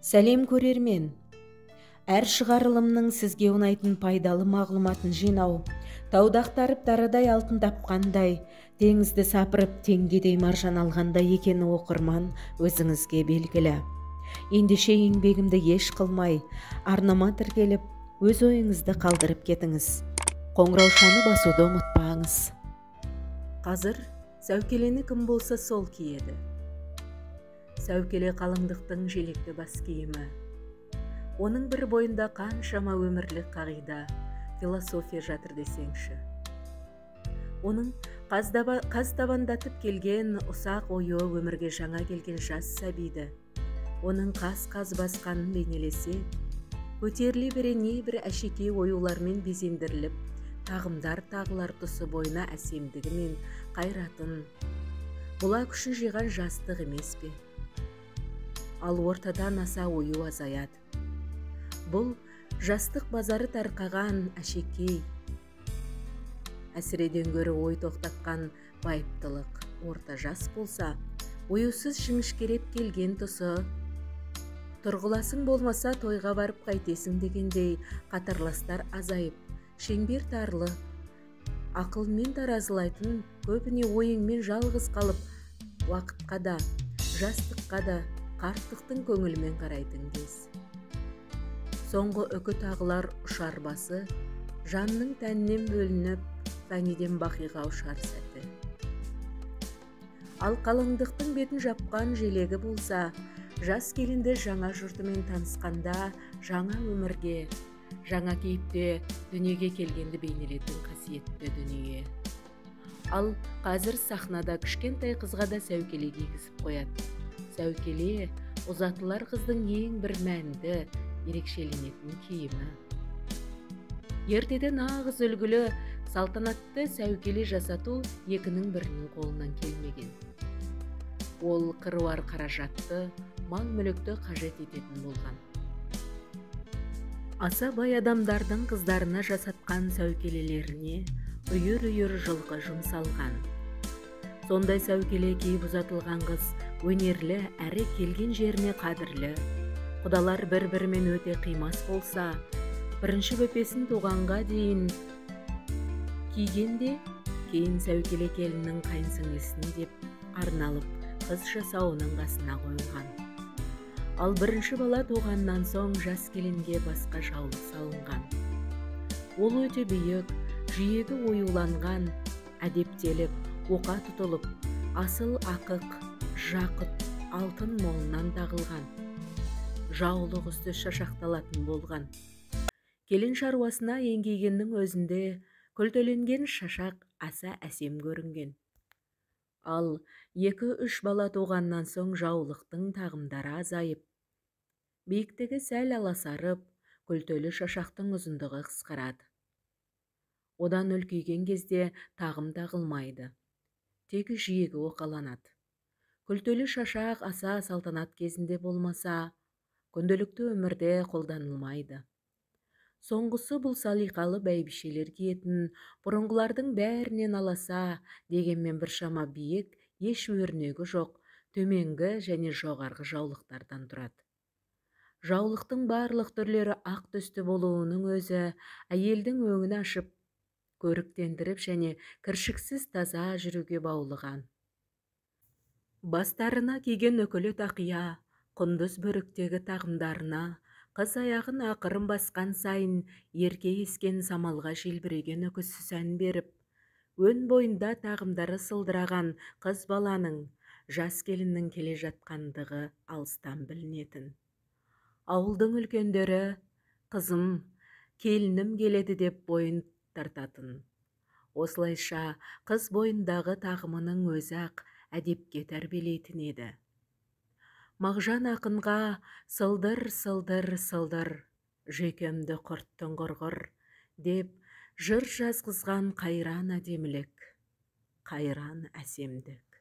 Сәлем көрермен! Әр шығарылымның сізге ұнайтын пайдалы мағлұматын жинау, тауды ақтарып тарадай алтын тапқандай, теңізді сапырып теңгедей маржан алғандай екені оқырман өзіңізге белгілі. Ендеше еңбегімді еш қылмай, арнама тіркеліп, өз ойыңызды қалдырып кетіңіз. Қоңыраушаны басуды ұмытпаңыз. Қазір сәукелені кім болса сол киеді. Сәукеле қалыңдықтың желекті бас киімі. Оның бір бойында қаншама өмірлік қағида, философия жатыр десеңші. Оның қаз табандатып келген ұсақ оюы өмірге жаңа келген жас сәбиді, оның қаз-қаз басқанын бейнелесе, көтеріле бере небір әшекей оюлармен безендіріліп, тағымдар тағылар тұсы бойына әсемдігі мен қайратын, бұла күшін жиған жастық емес пе? Ал ортадан аса ою азаяды. Бұл жастық базары тарқаған әшекей, әсіреден гөрі ой тоқтатқан байыптылық орта жас болса, оюсыз жіңішкереп келген тұсы, тұрғыласың болмаса тойға барып қайтесің дегендей қатарластар азайып, шеңбер тарлы, ақылмен таразылайтын көбіне ойыңмен жалғыз қалып, уақытқа да, жастыққа да, қарттықтың көңілімен қарайтын кез. Соңғы үкі тағылар ұшар басы, жанның тәнінен бөлініп, фәниден бақиға ұшар сәті. Ал қалыңдықтың бетін жапқан желегі болса, жас келінді жаңа жұртымен танысқанда жаңа өмірге, жаңа кейіпте дүниеге келгенді бейнелейтін қасиетті дүние. Ал қазір сахнада кішкентай қызға да сәукеле кигізіп қояды. Сәукеле ұзатылар қыздың ең бір мәнді, ерекшеленетін киімі. Ертеде нағыз үлгілі салтанатты сәукеле жасату екінің бірінің қолынан келмеген. Ол қыруар қаражатты, мал-мүлікті қажет ететін болған. Аса бай адамдардың қыздарына жасатқан сәукелелеріне үйір-үйір жылқы жұмсалған. Сондай сәукеле киіп ұзатылған қыз өнерлі әрі келген жеріне қадірлі. Құдалар бір-бірімен өте қимас болса, бірінші бөпесін туғанға дейін кигенде, кейін сәукеле келіннің қайынсіңлісіне деп арналып, қыз жасауының қасына қойылған. Ал бірінші бала туғаннан соң жас келінге басқа жаулық салынған. Ол өте биік, жиегі оюланған, әдептеліп, оқа тұтылып, асыл ақық, жақұт, алтын молынан тағылған. Жаулық үсті шашақталатын болған. Келін шаруасына еңкейгеннің өзінде күлтеленген шашақ аса әсем көрінген. Ал 2-3 бала туғаннан соң жаулықтың тағымдары азайып, биіктігі сәл аласарып, күлтелі шашақтың ұзындығы қысқарады. Одан үлкейген кезде тағым тағылмайды, тек жиегі оқаланады. Күлтелі шашақ аса салтанат кезінде болмаса, күнделікті өмірде қолданылмайды. Соңғысы бұл салиқалы бәйбішелер киетін, бұрынғылардың бәрінен аласа, дегенмен біршама биік, еш өрнегі жоқ, төменгі және жоғарғы жаулықтардан тұрады. Жаулықтың барлық түрлері ақ түсті болуының өзі әйелдің өңін ашып, көріктендіріп және кіршіксіз таза жүруге баулыған. Бастарына киген үкілі тақия, құндыз бөріктегі тағымдарына, қыз аяғын ақырын басқан сайын ерке ескен самалға желбіреген үкісі сән беріп, өн бойында тағымдары сылдыраған қыз баланың, жас келіннің келе жатқандығы алыстан білінетін. Ауылдың үлкендері қызым, келінім келеді деп бойын тартатын. Осылайша қыз бойындағы тағымының өзі-ақ әдепке тәрбиелейтін еді. Мағжан ақынға сылдыр, сылдыр, сылдыр, жүйкемді құрттың құрғыр деп жыр жазғызған қайран әдемілік, қайран әсемдік.